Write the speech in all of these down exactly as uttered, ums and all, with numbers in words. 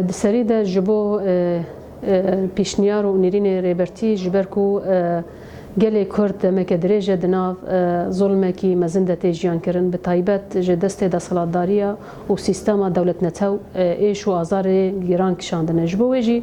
Di serî de ji bo, e, e, pêşniyar û nêrînê Rêbertî, ji ber ku, e, gelê Kurd demeke dirêj e di nav, e, zulmekî mezin de tê jiyan kirin, bi taybet ji destê desthilatdariya û sîstema dewletnetew, e, êş û azarê giran kişandine. Ji bo wê jî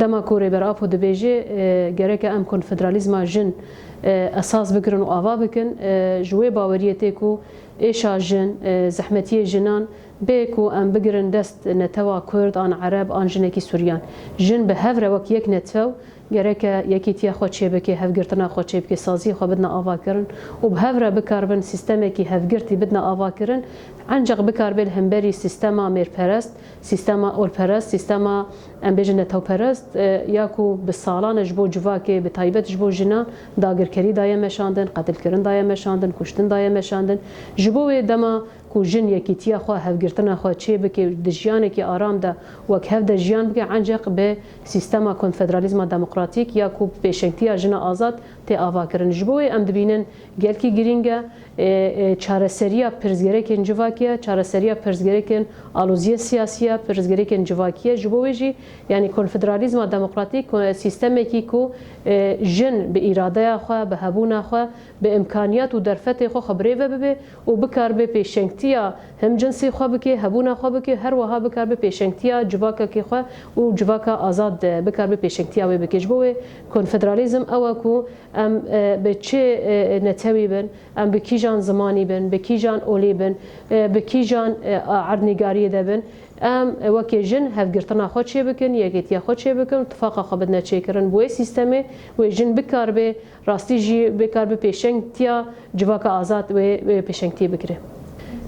dema ku Rêber Apo dibêje, e, gereke em konfederalîzma jin, e, esas bigirin û ava bikin, e, ji wê baweriyê tê ku êşa jin, e, zehmetiyê jinan bê ku em bigirin dest netewa Kurd an Ereb an jinekî Suryan. Jin bi hev re wek yek netew gereke yekîtiya xwe çêbike, hevgirtina xwe çêbike, saziyê xwe bidine avakirin û bi hev re bikaribin sîstemekî hevgirtî bidine avakirin, enceq bikaribe li hemberî sîstema mêrperest, sîstema olperest, sîstema, em bêjin, netewperest, e, ya ku bi salan e ji bo civakê, bi taybet ji bo jinan dagirkerî daye meşandin, qetilkirin daye meşandin, kuştin daye meşandin. Ji bo wê dema ku jin yekîtiya xwe, hevgirtina xwe çê bike, di jiyanekî aram de wek hev de jiyan bike, enceq bi sîstema konfederalîzma demokratîk ya ku pêşengtiya jina azad tê avakirin. Ji bo wê em dibînin gelkî girîng e, e, e, çareseriya pirsgirêkên civakî ye, çareseriya pirsgirêkên aloziyên siyasî ye, pirsgirêkên civakî ye. Ji bo wê jî, yanî konfederalîzma demokratîk, ko-, sîstemekî ku, e, jin bi îradeya xwe, bi hebûna xwe, bi îmkaniyat û derfetê xwe xwe bi rê ve bibe û bikaribe pêşengtiya him cinsê xwe bike, hebûna xwe bike, her wiha bikaribe pêşengtiya civakekê xwe û civaka azad, e, bikaribe pêşengtiya wê bike. Ji bo wê konfederalîzm ew e ku em, e, bi çi, e, netewî bin, em bi kîjan zimanî bin, bi kîjan olî bin, e, bi kîjan, e, erdnîgariyê de bin, em, e, wekî jin hevgirtina xwe çê bikin, yekîtiya xwe çê bikin, tifaqa xwe bidine çêkirin. Bi wê sîstemê wê jin bikaribe, rastî jî bikaribe pêşengtiya civaka azad wê, wê pêşengtiyê bikire.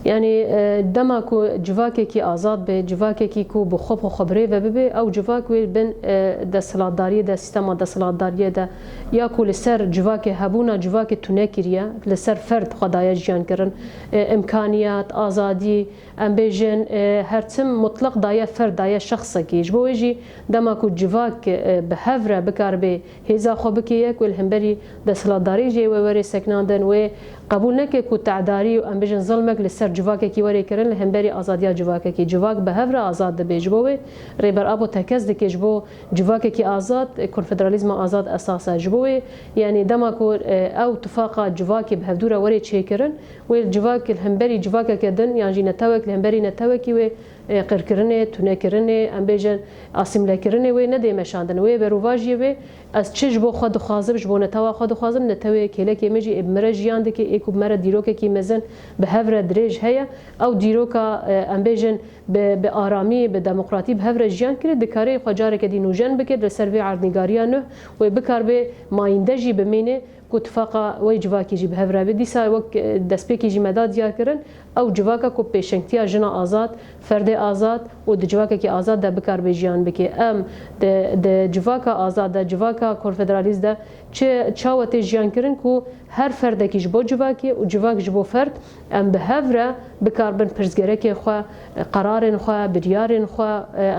Yanî, e, dema ku civakekî azad be, civakekî ku bi xwe bi xwe bi rê ve bibe, ew civak wê bin, e, desthilatdariyê de, sîstema desthilatdariyê de, ya ku li ser civakê hebûna civakê tune kiriye, li ser ferd xwe daye jiyan kirin, e, îmkaniyat, azadî, em bêjin, e, her tim mutlaq daye ferd, daye şexsekî. Ji bo wê jî dema ku civak, e, bi hev re bikaribe hêza xwe bike yek, wê li hemberî desthilatdarî jê wê were sekinandin, wê qebûl neke ku tedarî û, em bêjin, zilmek li ser civakekî were kirin li hemberî azadiya civakekî. Civak bi hev re azad dibe. Ji bo wê Rêber Apo tekez dike, ji bo civakekî azad, e, konfederalîzma azad esas e. Ji bo wê, yanî dema ku, e, ew tifaqa civakê bi hevdû re were çêkirin, wê civak li hemberî civakeke din yan jî netewek li hemberî netewekî wê, e, qirkirinê, tunekirinê, em bêjin asîmlekirinê wê nedê meşandin. Wê berovajiyê wê, ez çi ji bo xwe dixwazim, ji bo netewa xwe dixwazim, netewê kêlekê min jî ê bi min re jiyan dike, ê ku bi me re dîrokekî mezin bi hev re dirêj heye. Ew dîroka, e, em bêjin bi, bi aramî, bi demokratî bi hev re jiyan kire, dikare xwe careke dî nûjen bike, li ser vê erdnîgariya nuh wê bikaribe mayînde jî bimîne. Ku tifaqa wê civakî jî bi hev re be. Dîsa wek, e, destpêkê jî me da diyar kirin, ew civaka ku pêşengtiya jina azad, ferdê azad û di civakekî azad de bikaribe jiyan bike. Em di, di civaka azad de, civaka konfederalîst de çi, çawa tê jiyan kirin ku her ferdekî ji bo civakê û civak ji bo ferd, em bi hev re bikaribin pirsgirêkên xwe, qerarên xwe, biryarên xwe,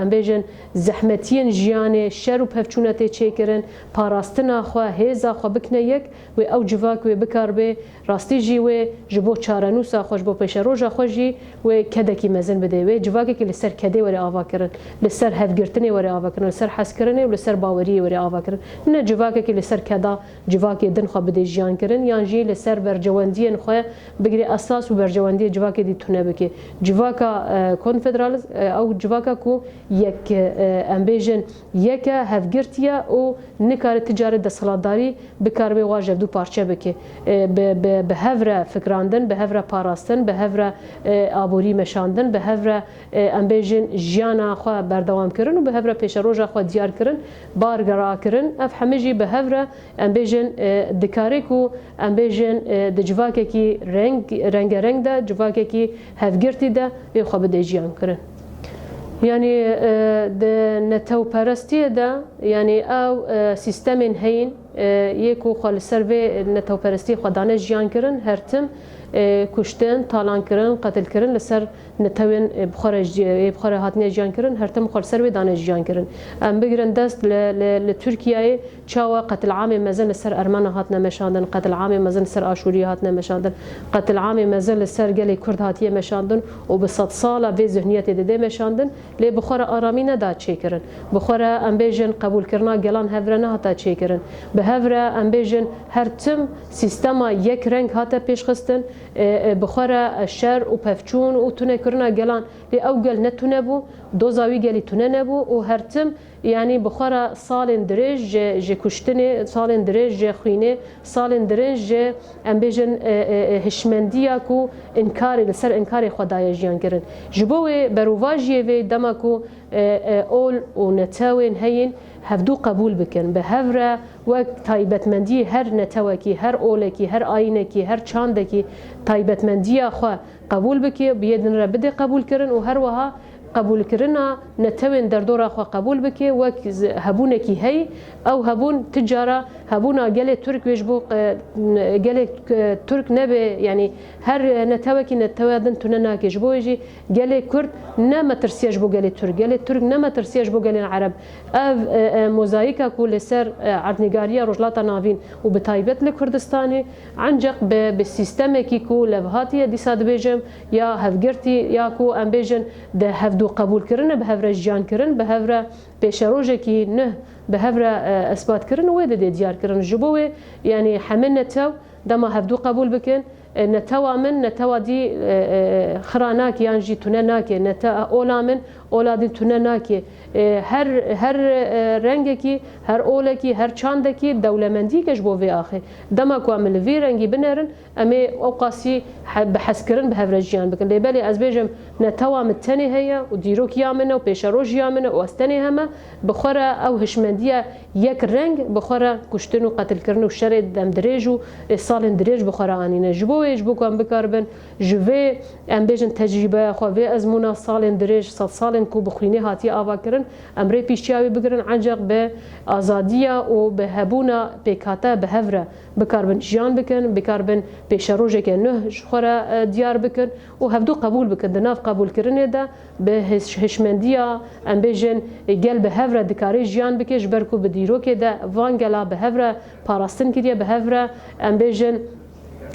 em bêjin zehmetiyên jiyanê, şer û pevçûna tê çêkirin, parastina xwe, hêza xwe bikine yek, wê ew civak wê bikaribe, rastî jî wê ji bo çarenûsa xwe, ji bo pêşeroja xwe jî wê kedekî mezin bide. Wê civakekî li ser kedê were avakirin, li ser hevgirtinê were avakirin, li ser hezkirinê û li ser baweriyê were avakirin. Ne civakekî li ser keda civakê din xwe bide jiyan kirin, yan jî li ser bercewendiyên xwe bigire esas û bercewendiyê civakê dî tune bike. Civaka, e, konfederalist, e, ew civaka ku yek, e, em bêjin, yek e, hevgirtiye û nikare ti carê desthilatdarî bikaribe wa ji hevdû parçe bike. E, bi, bi, bi hev re fikirandin, bi hev re parastin, bi hev re, e, aborî meşandin, bi hev re, e, em bêjin, jiyana xwe berdewam kirin û bi hev re pêşeroja xwe diyar kirin, bar rakirin. Ev hemî jî bi hev re, em bêjin, e, dikare ku, em bêjin, e, di civakekî reng, rengereng de, civakekî hevgirtî de wê xwe bide jiyan kirin. Yanî, e, di netewperestiyê de, yanî ew, e, sîstemên heyîn, e, yê ku xwe li ser vê netewperestiyê xwe dane jiyan kirin, her tim, e, kuştin, talan kirin, qetil kirin, li ser Netewên, e, bi xwe re ji, ê bi xwe re hatine jiyan kirin, her tim xwe li ser wê dane jiyan kirin. Em bigirin dest li, li, li Tirkiyeyê çawa qetil'amê mezin li ser Ermena hatine meşandin, qetil'amê mezin li ser Aşûriyê hatine meşandin, qetil'amê mezin li ser gelê Kurd hatiye meşandin û bi sedsala vê zihniyetê dide meşandin, lê bi xwe re aramî neda çêkirin. Bi xwe re, em bêjin, qebûlkirina gelan hev re nehata çêkirin. Bi hev re, em bêjin, her tim sîstema yek reng hate pêşxistin, e, e, bi xwe re şer û pevçûn û tunekirina gelan. Lê ew gel ne tune bû, doza wî gelî tune nebû û her tim, yanî bi xwe re salên dirêj ji, ji kuştinê, salên dirêj ji xwînê, salên dirêj ji, em bêjin, e, e, e, hişmendiya ku înkarê, li ser înkarê xwe daye jiyan kirin. Ji bo wê berovajiyê vê dema ku, e, e, ol û netewên heyîn hevdû qebûl bikin, bi hev re wek taybetmendiyê her netewekî, her olekî, her ayînekî, her çandekî taybetmendiya xwe qebûl bike, bi yê din re bide qebûlkirin û her wiha qebûlkirina netewên derdora xwe qebûl bike wek z-, hebûnekî heyî. Ew hebûn ti cara hebûna gelê Tirk wê ji bo, e, n-, gelê, e, Tirk nebe, yanî her netewekî netewa din tune nake. Ji bo wê jî gelê Kurd ne metirsiye ji bo gelê Tirk. Gelê Tirk ne metirsiye ji bo gelên Ereb. Ev, e, e, mozayîka ku li ser, e, erdnîgariya Rojhilata Navîn û bi taybet li Kurdistanê, enceq bi, bi sîstemekî ku levhatî ye, dîsa dibêjim, ya hevgirtî, ya ku em bêjin di hevdû qebûlkirinê bi hev re jiyan kirin, bi hev re pêşerojekî nuh bi hev re, e, isbat kirin û wê didê diyar kirin. Ji bo wê, yanî heme netew dema hevdû qebûl bikin, e, netewa min, netewa dî, e, e, xira nake yan jî tune nake. Nete-, ola min, ola dî tune nake. E, her, her, e, rengekî, her olekî, her çandekî dewlemendiyeke ji bo vê axê. Dema ku em li vî rengî binerin, em ê ewqasî he-, bi hezkirin bi hev re jiyan bikin. Lê belê ez bêjim, netewa min tenê heye û dîrokiya min e û pêşerojiya min e û ez tenê heme, bi xwe re ew hişmendiya yek reng bi xwe re kuştin û qetilkirin û şerê demdirêj û, e, salên dirêj bi xwe re anîne. Ji bo wê, ji bo ku em bikaribin ji vê, em bêjin, tecrîbeya xwe, vê ezmûna salên dirêj, sed salên ku bi xwînê hatiye avakirin, em rê pîşiya wê bigirin, enceq bi azadiya û bi hebûna pêkhate bi hev re bikaribin jiyan bikin, bikaribin pêşerojeke nuh ji xwe re, e, diyar bikin û hevdû qebûl bikin. Di nav qebûlkirinê de bi hiş-, hişmendiya, em bêjin, gel bi hev re dikare jiyan bike, ji ber ku bi dîrokê de van gela bi hev re parastin kiriye, bi hev re, em bêjin,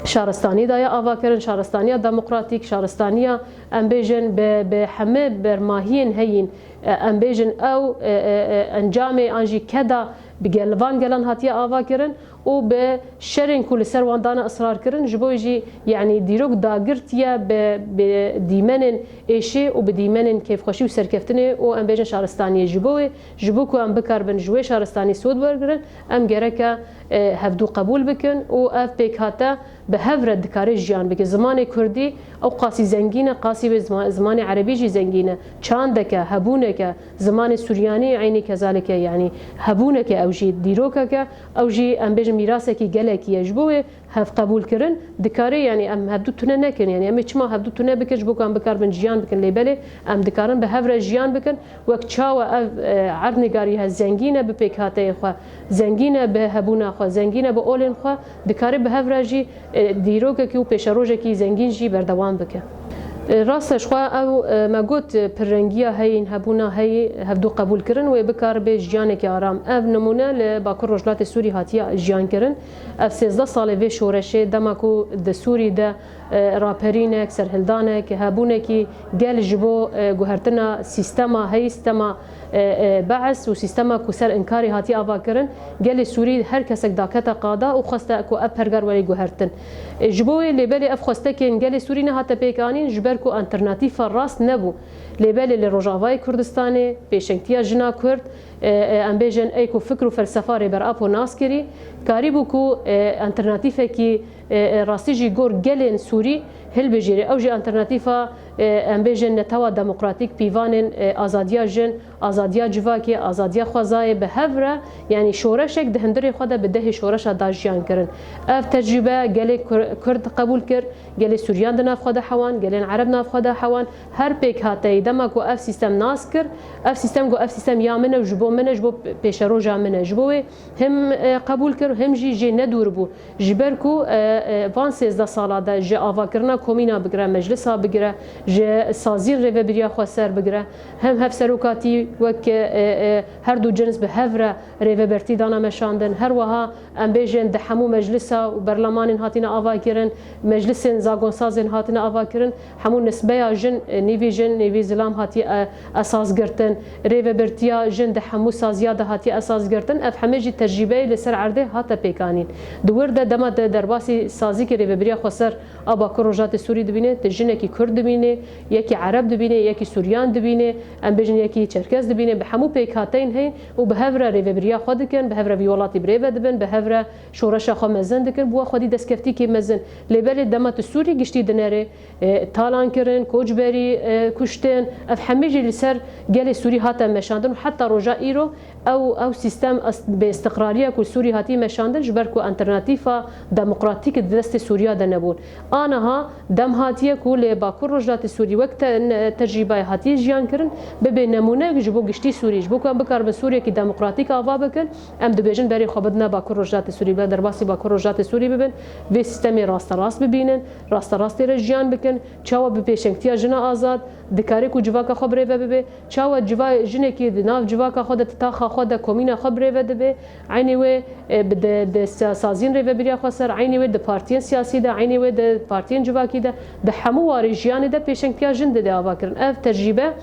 şaristanî daye avakirin, şaristaniya demokratîk, şaristaniya, em bêjin, bi, bi heme bermahiyên heyîn, e, em bêjin, ew, e, e, e, encamê an jî keda bi gel-, van gelan hatiye avakirin û bi şerên ku li ser wan dane israr kirin, ji bo jî, yanî dîrok dagirtiye bi, bi dîmenên êşê û bi dîmenên kêfxweşî û serkeftinê û, em bêjin, şaristaniyê. Ji bo wê, ji bo ku em bikaribin ji wê şaristanî sod wergirin, em gereke, e, hevdû qebûl bikin û ev pêkhate bi hev re dikare jiyan bike. Zimanê kurdî ew qasî zengîn e, qasî wê zima-, zimanê erebî jî zengîn e. Çandeke, hebûneke, zimanê suryanî eynî kezalike, yanî hebûneke ew jî dîrokeke, ew jî, em bêjin, mîrasekî gelekî ye. Ji bo wê hevqebûlkirin dikare, yanî em hevdû tune nekin, yanî em ê çima hevdû tune bikin, ji bo ku em bikaribin jiyan bikin, lê belê em dikarin bi hev re jiyan bikin, wek çawa ev, e, erdnîgarî he zengîn e bi pêkhateyê xwe, zengîn e bi hebûna xwe, zengîn e bi olên xwe, dikare bi hev re jî, e, dîrokekî û pêşerojekî zengîn jî berdewam bike. E, rast e, ji xwe ew, e, me got, e, pirrengiya heyîn, hebûna heyî, hevdû qebûlkirin wê bikaribe jiyanekî aram. Ev nimûne li Bakur Rojhilatê Sûrî hatiye jiyan kirin. Ev sêzdeh salê vê şoreşê, dema ku di Sûrî de, e, raperînek, serhildanek, hebûnekî gel ji bo, e, guhertina sîstema heyî, sîstema, e, e, Beis û sîstema ku ser înkarê hatiye avakirin, gelê Sûrî her kesek dakete qada û xweste ku ev perger were guhertin. E, ji bo wê lê belê ev xwestekên gelê Sûrî nehate pêkanîn, ji ber ku alternatîfa rast nebû. Lê belê li Rojavayê Kurdistanê pêşengtiya jina Kurd, e, e, em bêjin, ey ku fikr û felsefa Rêber Apo nas kirî, karîbû ku, e, alternatîfekî, e, e, rastî jî gor gelên Sûrî hilbijêrî. Ew jî alternatîfa, e, em bêjin, netewa demokratîk, pîvanên, e, azadiya jin, azadiya civakê, azadiya xwezayê bi hev re, yanî şoreşek di hundirê xwe de bi dehê şoreşa da jiyan kirin. Ev tecrûbe gelê Kur-, Kurd qebûl kir, gelê Suryan di nav xwe de hewan, gelên Ereb nav xwe de hewan, her pêkhateyî dema ku ev sîstem nas kir, ev sîstem got, ev sîstem ya min e û ji bo min e, ji bo pêşeroja min e. Ji bo wê him, e, qebûl kir, him jî jê nedûr bû. Ji ber ku, e, e, van sêzdeh sala de ji avakirina komîna bigire, meclisa bigire, Ji saziyên rêvebiriya xweser bigire, hem hevserokatî wek, e, e, her du cins bi hev re rêvebertî dana meşandin. Her wiha em bêjin di hemû meclisa û berlemanên hatine avakirin, meclisên zagonsazên hatine avakirin, hemû nisbeya jin, e, nîvî jin, nîvî zilam hatiye, e, esas girtin. Rêvebirtiya jin di hemû saziya de hatiye esas girtin. Ev hemê jî tecrîbeyê li ser erdê hate pêkanîn. Di wir de dema te derbasî sazîkî rêvebiriya xweser a Bakur Rojhatê Sûrî dibîne, tu jinekî Kurd dibîne, yekî Ereb dibîne, yekî Suryan dibîne, em bêjin yekî Çerkez dibîne, bi hemû pêkhateyên heyîn û bi hev re rêvebiriya xwe dikin, bi hev re vî welatî bi rê ve dibin, bi hev re şoreşa xwe mezin dikin, bûye xwedî destkeftîkê mezin. Lê belê dema tu Sûrî giştî dinerê, e, talan kirin, koçberî, e, kuştin, ev hemî jî li ser gelê Sûrî hate meşandin û heta roja îro ew, ew sîstem est-, bêîstiqrariya ku Sûrî hatî meşandin, ji ber ku alternatîfa demokratîk di destê Sûriya de nebûn. Aniha dem hatiye ku li Bakur Rojhilatê Sûrî wek te-, ne-, tecrîbeyê hatiye jiyan kirin, bibe nemûne ji bo giştî Sûrî, ji bo ku em bikaribin Sûriyekî demokratîk ava bikin, em dibêjin berê xwe bidine Bakur Rojhilatê Sûrî, bila derbasî Bakur Rojhilatê Sûrî bibin, vê sîstemê rasterast bibînin, rasterast tê re jiyan bikin, çawa bi pêşengtiya jina azad dikare ku civaka xwe bi rê ve bibe, çawa civa-, jinekî di nav civaka xwe de, di taxa xwe de, komîna xwe bi rê ve dibe, eynî wê, e, bi di, di sa-, saziyên rêvebiriya xweser, eynî wê di partiyên siyasî de, eynî wê di partiyên civakî de, di hemû warê jiyanê de pêşengtiya jin dide avakirin. Ev tecrîbe,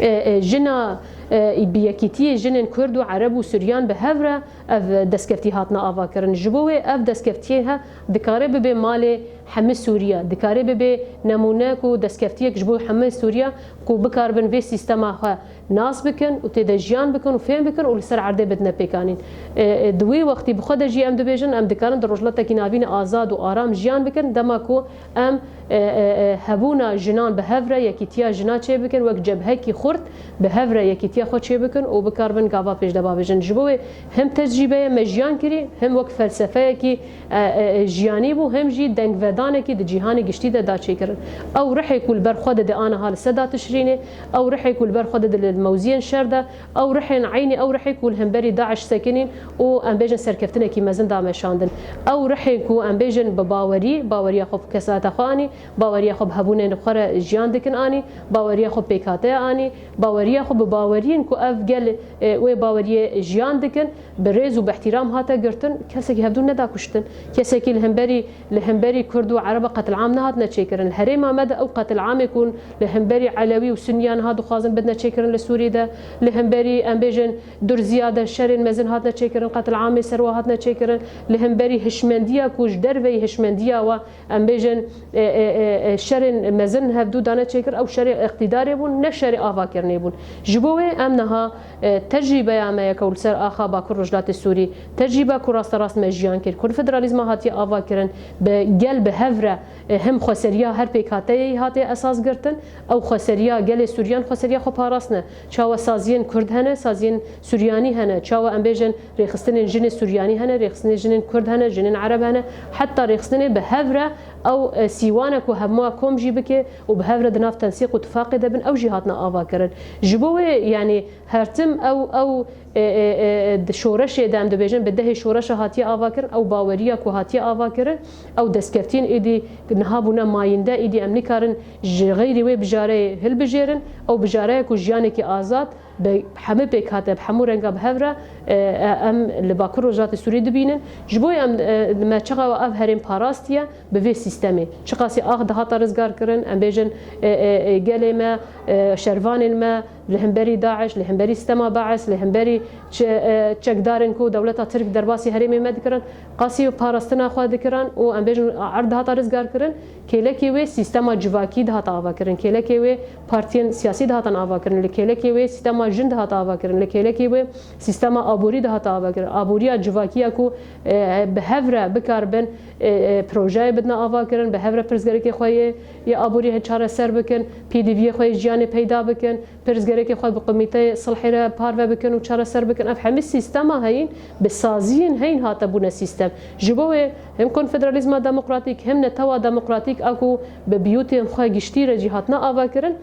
e, e, jina, e, bi yekîtiyê jinên Kurd û Ereb û Suryan bi hev re ev destkeftî hatine avakirin. Ji bo wê ev destkeftiyê he dikare bibe malê hemî Sûriya, dikare bibe nemûne ku destkeftiyek ji bo hemî Sûriya ku bikaribin vê sîstema xwe nas bikin û tê de jiyan bikin û fêm bikin û li ser erdê bidine pêkanîn. E, e, di wê wextî bi xwe de jî em dibêjin, em dikarin di rojhilatekî navîn azad û aram jiyan bikin, dema ku em, e, e, e, hebûna jinan bi hev re, yekîtiya jina çêbikin, wek cebhekî xurt bi hev re yekîtiya xwe çêbikin û bikaribin gava pêş de bavêjin. Ji bo wê him tecrîbeye me jiyan kirî, him wek felsefeyekî, e, e, e, jiyanî bû, him jî dengvedanekî di cîhanê giştî de da çêkirin. Ew rihê ku li ber xwe dide aniha li seda Tişrînê, ew rihê ku li ber xwe dide li mewziyên şer de, ew rihên eynî ew rihê ku li hemberî DAIŞ sekinîn û em bêjin serkeftinekî mezin da meşandin. Ew rihê ku em bêjin bi bawerî, baweriya xwe bi kesayeta xwe anî, baweriya xwe bi hebûnên xwe re jiyan dikin anî, baweriya xwe bi pêkhateya anî, baweriya xwe bi baweriyên ku ev gel, e, wê baweriyê jiyan dikin, bi rêz û bi ihtiram hate girtin, kesekî hevdû neda kuştin. Kesekî li hemberî, li hemberî Kurd û Ereba qetilam nehatine çêkirin. Li herêma me de ew qetilamê ku li hemberî Elewî û Sunniyan niha dixwazin bidine çêkirin li Sûrî de, li hemberî, em bêjin, Durziya de şerên mezin hatine çêkirin, qetilamê ser we hatine çêkirin, li hemberî hişmendiya ku ji derveyî hişmendiya we, em bêjin, e, e, e, e, şerên mezin hevdû dane çêkir, ew şerê îqtîdarê bûn, ne şerê avakirinê bûn. Ji bo wê em niha, e, tecrîbeya me ye ku li ser axa Bakur Rojhilatê Sûrî, tecrîba ku rasterast me jiyan kir, konfederalîzma hatiye avakirin, bi gel bi hev re, e, him xweseriya her pêkhateyê hatiye esas girtin, ew xweseriya gelê Sûriyan xweseriya xwe parastine. Çawa saziyên Kurd hene, saziyên Suryanî hene, çawa em bêjin rêxistinên jinê Suryanî hene, rêxistinên jinên Kurd hene, jinên Ereb hene, heta rêxistinê bi hev re ew, e, sîwane ku hemû kom jî bike û bi hev re di nav tensîq û tifaqê de bin, ew jî hatine avakirin. Ji bo wê, yanî her tim ew, ew, e, e, e, di şoreşê de, em dibêjin bi dehê şoreşa hatiye avakirin, ew baweriya ku hatiye avakirin, ew destkeftiyên êdî niha bûne mayînde, êdî em nikarin ji xeyrî wê bijareyê hilbijêrin, ew bijareye ku jiyanekî azad, bi hemî pêkhate, bi hemû renga bi hev re, e, e, em li Bakur Rojhilatê Sûrî dibînin. Ji bo em, e, me çiqa ev herêm parastiye bi vê sîstemê. Çiqasî ax dihata rizgar kirin, em bêjin, e, e, e, gelê me, e, şervanên me li hemberî DAIŞ, li hemberî sîstema BAES, li hemberî çe-, e, çekdarên ku dewleta Tirk derbasî herêmê me dikirin, qasî parastina xwe dikirin û em bêjin erd dihata rizgar kirin. Kêlekê wê sîstema civakî dihata avakirin, kêlekê wê partiyên siyasî dihatan avakirin, li kêlekê wê sîstema jin dihata avakirin, li kêlekê wê sîstema aborî dihata avakirin. Aboriya civakî ya ku, e, bi hev re bikaribin, e, e, projeyê bidine avakirin, bi hev re pirsgirêkê xwe yê, yê aborî çareser bikin, pêdiviyê xwe yê jiyanê peyda bikin, pirsgirêkê xwe bi Komîteyê Silhê re parve bikin û çareser bikin. Ev hemî sîstema heyîn bi saziyên heyîn hate bûne sîstem. Ji bo wê hem konfederalîzma demokratîk hem netewa demokratîk a ku bi biyûtên xwe giştî re jî hatine avakirin,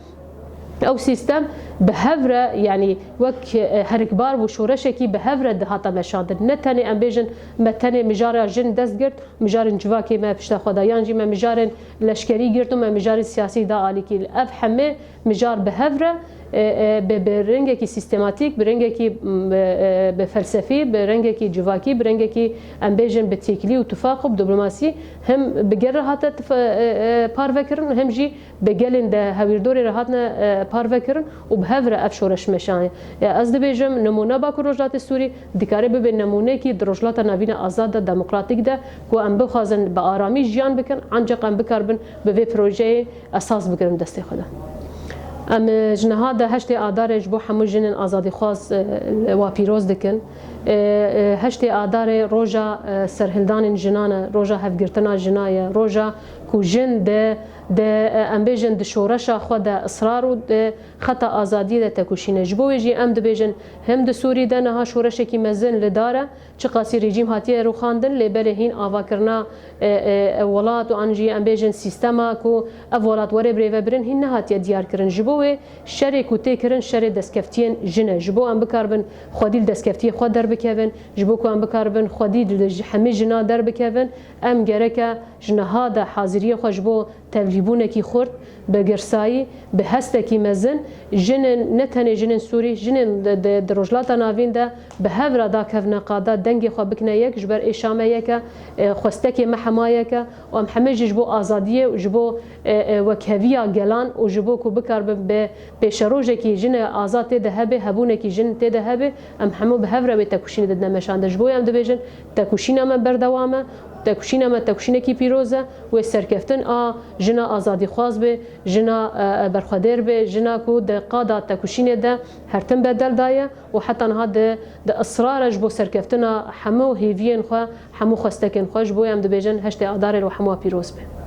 Ew sîstem bi hev re, yanî wek, e, herikbar bû, şoreşekî bi hev re dihate meşandin. Ne tenê em bêjin me tenê mijara jin dest girt, mijarên civakê me pişta xwe da, yan jî me mijarên leşkerî girt û me mijarên siyasî da alîkî. Ev hemê mijar bi hev re, e, e, bi, bi rengekî sîstematîk, bi rengekî, m, e, e, bi felsefî, bi rengekî civakî, bi rengekî, em bêjin, bi têkilî û tifaq û bi diplomasî hem bi gel re hate tif-, e, e, parve kirin, hem jî bi gelên de hewîrdorê re hatine, e, parve kirin û bi hev re ev şoreş meşanê. E, ez dibêjim, nimûne Bakur Rojhilatê Sûrî dikare bibe nimûnekî di Rojhilata Navîn e azad de, demokratîk de, ku em bixwazin bi aramî jiyan bikin, ancaq em bikaribin bi vê projeyê esas bigirin destê xwe de. Em, e, ji niha de heştê Adarê ji bo hemû jinên azadîxwaz, e, wa pîroz dikin. E, e, heştê Adarê roja, e, serhildanên jinan e, roja hevgirtina jina ye, roja ku jin de, de, e, em bêjin di şoreşa xwe de israr û di xeta azadiyê de tekoşîne. Ji bo wê jî em dibêjin, hem di Sûrî de niha şoreşekî mezin li dar e, çiqasî rejîm hatiye rûxandin, lê belê hîn avakirina, e, e, e, welat û an jî em bêjin sîstema ku ev welat were birêvebirin hîn nehatiye diyarkirin. Ji bo wê şerê ku tê kirin şerê destkeftiyên jin e. Ji bo em bikaribin xwedî li destkeftiyê xwe derbikevin, ji bo ku em bikaribin xwedî li ji hemî jina derbikevin, em gereke ji niha de haziriyê xwe ji bo tevlîbûnekî xurt, bi girsayî, bi hestekî mezin, jinên, ne tenê jinên Sûrî, jinên di, di, di Rojhilata Navîn de bi hev re dakevne qada dengê xwe bikine yek, ji ber êşa me yek e, e, xwestekê me hema yek e û em hemê jî ji bo azadiyê û ji bo, e, e, wekheviya gelan û ji bo ku bikaribin bi pêşerojekî jine azad tê de hebe, hebûnekî jin tê de hebe, em hemû bi hev re wê tekoşînê didine meşandin. Ji bo em dibêjin, tekoşîna me berdewam e, tekoşîna me tekoşînekî pîroz e, wê serkeftin a jina azadîxwaz be, jina, e, e, berxwedêr be, jina ku di qada tekoşînê de her tim bedel daye û heta niha di, di israr e ji bo serkeftina hemû hêviyên xwe, hemû xwestekên xwe. Ji bo em dibêjin heştê Adarê li we hemû pîroz be.